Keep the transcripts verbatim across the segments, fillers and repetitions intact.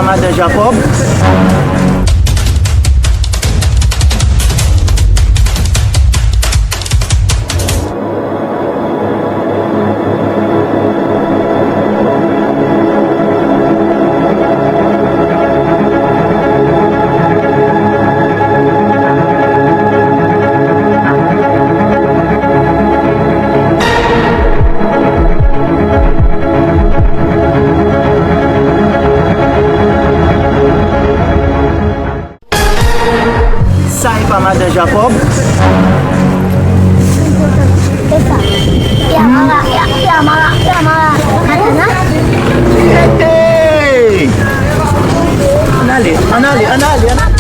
Madan Jakòb. Sa e pa madan Jakòb? Hey! Ann ale, ann ale, ann ale, ann ale.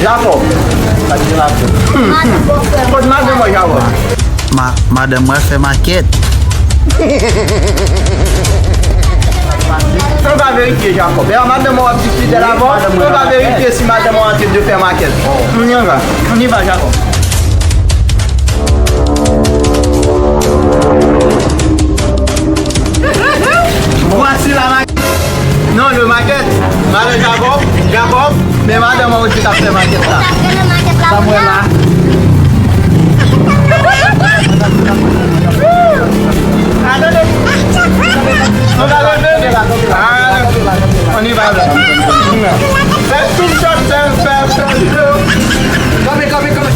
Jakòb. Kot madanm ou, Jakòb? Ma, madanm mwen fè makèt. Fè w ka verifye, Jakòb. E madanm ou ap di fidèl avè w? Fè w ka verifye si madanm ou antre de fè makèt. On y va, on y va, Jakòb. Voici la ma- Non, le makèt. Madan Jakòb, Jakòb, men madanm an osi k ap fè makèt la. Sa mwen la. Atande. On va lever. Ah, on y va, là. Fè tout sa, fè, fè, fè. Kanpe, kanpe, kanpe.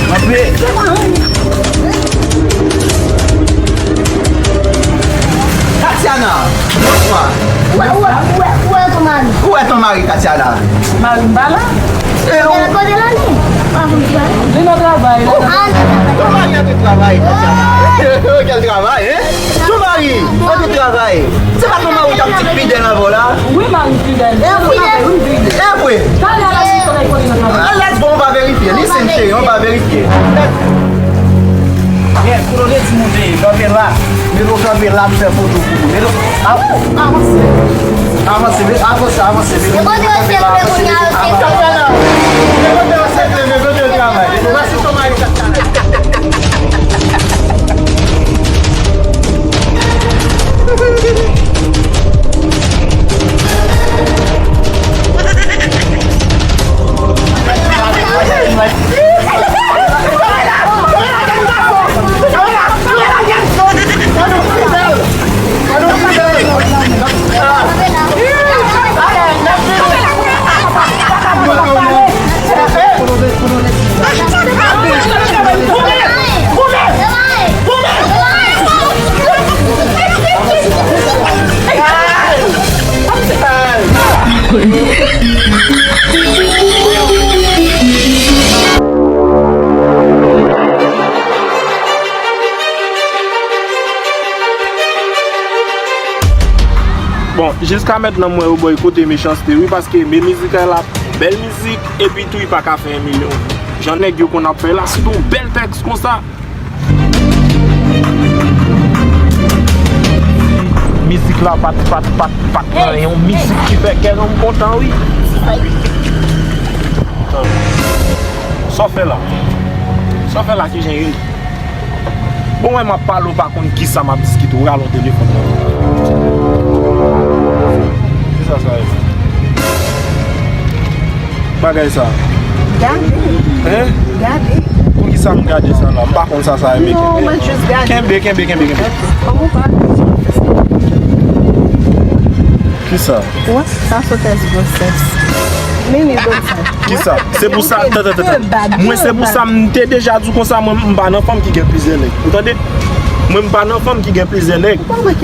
Kanpe. Tatiana, bonswa. Ou wè, ou wè, ou wè, ou wè ton mari? Ou wè ton mari, Tatiana? Mari m pa la. E ou? Kote l ale? Li nan travay, li nan travay. Ton mari antre travay, Tatiana. Kèl travay, hein? Ton mari antre travay. Se pa ton mari k ap di fidèl avè w la? Wi, mari m fidèl. E vre? E vre? Talè a l ap di solèy kote nan travay. Let's go, on va vérifier. Listen, cheri, on va vérifier. Yes, kote w te di moun te ye? Kanpe la. Mete w kanpe la, m fè foto pou ou. Mete w, avanse. Avanse, mete, avanse, avanse. Mete w kanpe la, avanse, mete w avanse. Mete w kanpe la. Mete w kanpe la, mete w travay. Mete w travay. Bon, jiska mentnan m wè yo bòykote Mechanste wi, paske men mizik la, l ap bèl mizik, epi tou li pa ka fè yon milyon vi. Jan nèg yo konn ap fè la, sitou yon bèl tèks konsa. Mizik la pa t, pa t, pa t, pa t nan yon mizik ki fè kè nonm kontan wi. Sa w fè la? Sa w fè la, kijan l ye? Bon, mwen m ap pale, w pa konn kisa m ap diskite, w rale yon telefòn nan. Kisa sa ye? Bagay sa. Gade. Hein? Gade. Poukisa m gade sa la? M pa konn sa sa ye, men non, kenbe. Mwen jis gade. Kenbe, kenbe, kenbe, kenbe. Kòman w pa? Kisa? Wè, sa se tès gwosès. Men li bon sa. Kisa? Se pou sa, tan, tan, tan. Mwen, se pou sa m te deja di w konsa, mwen, m pa nan fanm ki gen plizyè nèg. Ou tande? Mwen, m pa nan fanm ki gen plizyè nèg.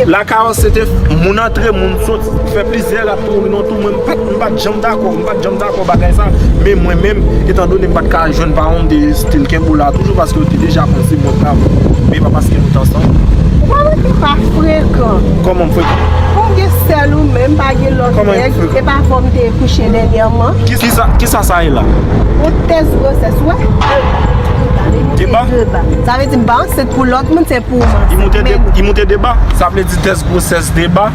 Lakay ou se te moun antre, moun soti, fè plizyè rad pou moun nan tou. Mwen, m pa t, m pa t janm dakò, m pa t janm dakò bagay sa. Men mwen menm, etan done m pa t ka jwenn paran m, m te still kenbe w la toujou, paske yo te deja konn se mwen k ap, men pa paske nou t ansanm. Ou pa wè ke pa frekan. Kòman m frekan? Ou gen sèl ou menm, pa gen lòt nèg, e pa avè w m te kouche dènyèman. Kisa, kisa sa ye la? Yon tès gwosès, wè. Deba? Sa vle di m pa ansent pou lòt moun, se pou mwen. Li moute de, li moute deba. Sa vle di tès gwosès deba.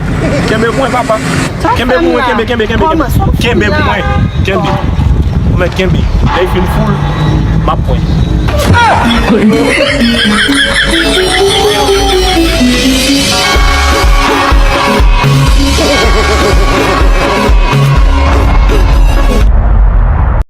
Kenbe pwen, papa. Kenbe pwen, kenbe, kenbe, kenbe, kenbe. Kenbe pwen. Kenbe. Ou mèt kenbe. Lè l fin full, m ap pwen.